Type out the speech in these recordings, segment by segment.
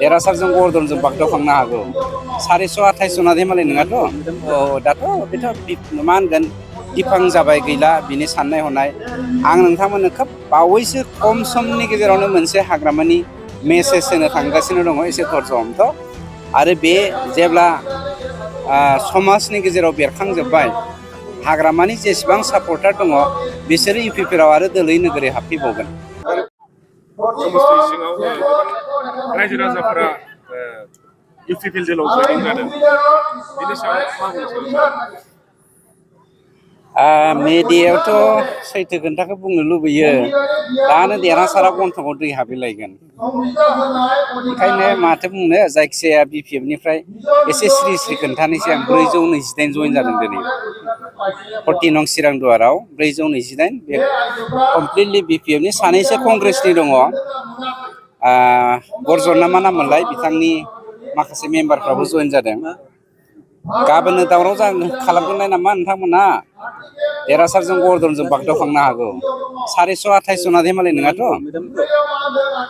देरहासारजों गरदनजों बागदावखांनो हागौ 428 जनादे मालाय नङाथ' दाथ' बेथ' मा होनगोन दिफां जाबाय गैला बिनि साननाय हनाय आं नोंथांमोननो खोब बावैसो खम समनि गेजेरावनो मोनसे हाग्रामानि मेसेज होनो थांगासिनो दङ एसे धर्ज हमथ' आरो बे जेब्ला समाजनि गेजेराव बेरखांजोब्बाय हाग्रामानि जेसेबां सापर्टार दङ बिसोरो इउपिपिआव आरो दोलै नोगोरै हाबफैबावगोन। समस्ति सिङाव गोबां रायजो राजाफोरा इउपिपिएल जेलाव जयनिं जादों बिनि सायाव मा बुंनो सानो? मेडियायावथ' सैथो खोन्थाखौ बुंनो लुबैयो दानो देरहासारा गन्थङाव दै हाबहैलायगोन ओंखायनो माथो बुंनो जायखिजाया बिपिएफनिफ्राय एसे स्रि स्रि खोन्थानोसै आं 428 जइन जादों दिनै 40 नं चिरां दुवाराव 428 बे कमप्लिटलि बिपिएफनि सानैसो कंग्रेसनि दङ गरजन ना मा नाम मोनलाय बिथांनि माखासे मेम्बारफ्राबो जइन जादों गाबोननो दावराव खालामगोनलाय नामा नोंथांमोना देरहासारजों गरदनजों बागदावखांनो हागौ 428 जनादे मालाय नङाथ'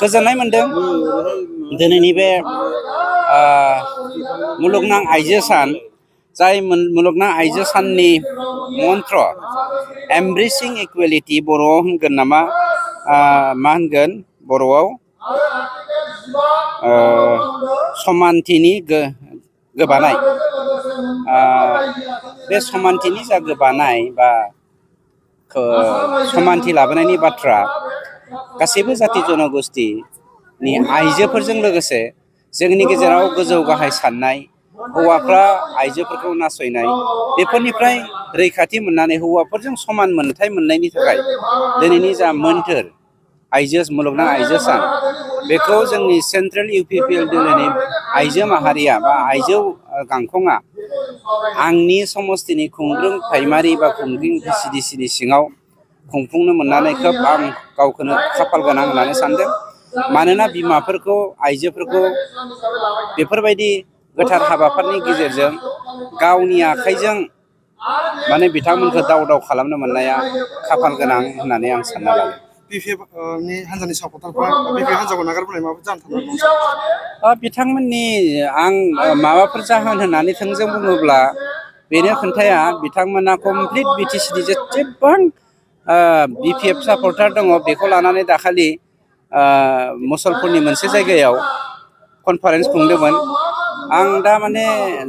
गोजोननाय मोनदों दिनैनि बे मुलुगनां आइजो सान जाय मुलुगनां आइजो साननि मन्त्र एमब्रेसिं इकुवेलिटि बर'आव होनगोन नामा मा होनगोन बर'आव समानथिनि गोबानाय बे समानथिनि जा गोबानाय बा समानथि लाबोनायनि बाथ्रा गासैबो जाति जनगोष्ठीनि आइजोफोरजों लोगोसे जोंनि गेजेराव गोजौ गाहाय साननाय हौवाफ्रा आइजोफोरखौ नासयनाय बेफोरनिफ्राय रैखाथि मोननानै हौवाफोरजों समान मोनथाय मोननायनि थाखाय दिनैनि जा मोन्थोर मुलुगनां आइजो सान बेखौ जोंनि सेन्ट्रेल इउपिपिएल दिनैनि आइजो माहारिया बा आइजो गांखंआ आंनि समस्तिनि खुंग्रों प्राइमारि बा खुंग्रिं भिसिडिसिनि सिङाव खुंफुंनो मोननानै खोब आं गावखौनो खाफाल गोनां होननानै सानदों मानोना बिमाफोरखौ आइजोफोरखौ बेफोरबायदि गोथार हाबाफारिनि गेजेरजों गावनि आखाइजों माने बिथांमोनखौ दाव दाव खालामनो मोननाया खाफाल गोनां होननानै आं सानना लायो। बिपिएफनि हान्जानि सापर्टारफ्रा बिपिएफ हान्जाखौ नागारबोनाय माबाफोर जानो थांनो बिथांमोननि आं माबाफोर जाहोन होननानै थोंजों बुङोब्ला बेनो खोन्थाया बिथांमोना कमप्लिट बिटिसिनि जेसेबां बिपिएफ सापर्टार दङ बेखौ लानानै दाखालि मुसलपुरनि मोनसे जायगायाव कनफारेन्स खुंदोंमोन आं दा माने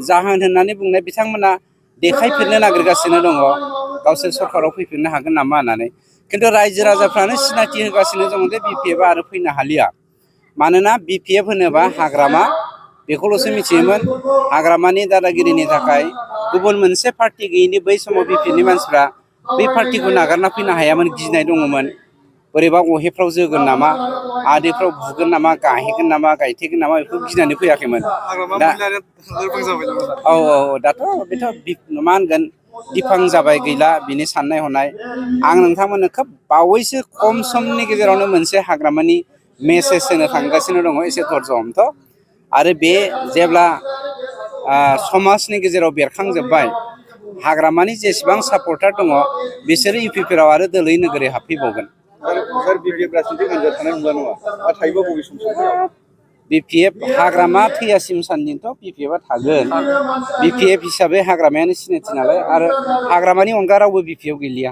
जाहोन होननानै बुंनाय बिथांमोना देखायफिननो नागिरगासिनो दङ गावसोर सरकाराव फैफिननो हागोन नामा होननानै खिन्थु रायजो राजाफ्रानो सिनायथि होगासिनो दङ जे बिपिएफआ आरो फैनो हालिया मानोना बिपिएफ होनोबा हाग्रामा बेखौल'सो मिथियोमोन हाग्रामानि दादागिरिनि थाखाय गुबुन मोनसे पार्टि गैयिनि बै समाव बिपिएफनि मानसिफ्रा बै पार्टिखौ नागारना फैनो हायामोन गिनाय दङमोन बोरैबा अहेफ्राव जोगोन नामा आदैफ्राव बुगोन नामा गाहेगोन नामा गायथेगोन नामा बेखौ गिनानै फैयाखैमोन दा औ दाथ' बेथ' मा होनगोन दिफां जाबाय गैला बिनि साननाय हनाय आं नोंथांमोननो खोब बावैसो खम समनि गेजेरावनो मोनसे हाग्रामानि मेसेज होनो थांगासिनो दङ एसे धर्ज हमथ' आरो बे जेब्ला समाजनि गेजेराव बेरखांजोब्बाय हाग्रामानि जेसेबां सापर्टार दङ बिसोरो इउपिपिआव आरो दोलै नोगोरै हाबफैबावगोन। बिपिएफ हाग्रामा थैयासिम सानदिथ' बिपिएफआ थागोन बिपिएफ हिसाबै हाग्रामायानो सिनायथि नालाय आरो हाग्रामानि अनगा रावबो बिपिएफ गैलिया।